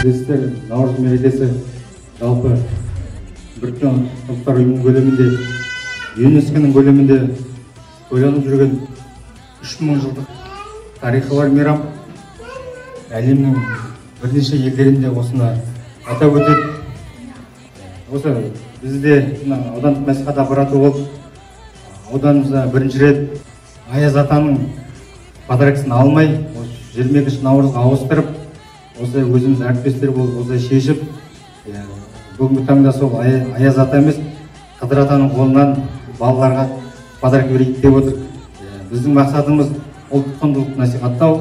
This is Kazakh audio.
Білесіздер, Наурыз мерекесі жалпы Біріккен Ұлттар Ұйымының көлемінде, ЮНЕСКО-ның көлемінде тойланып жүрген 3000 жылдық тарихы бар мейрам. Әлемнің бірнеше елдерінде осыны атап өтеді. Осы бізде мына аудандық мәслихат аппараты болып, ауданымызда бірінші рет Аяз атаның подаркасын алмай, осы 22 наурызға ауыстырып, осы өзіміз әріптестер болып осылай шешіп, бүгінгі таңда сол Аяз ата емес, Қыдыр атаның қолынан балаларға подарок берейік деп отырмыз. Біздің мақсатымыз ұлттық құндылықты насихаттау.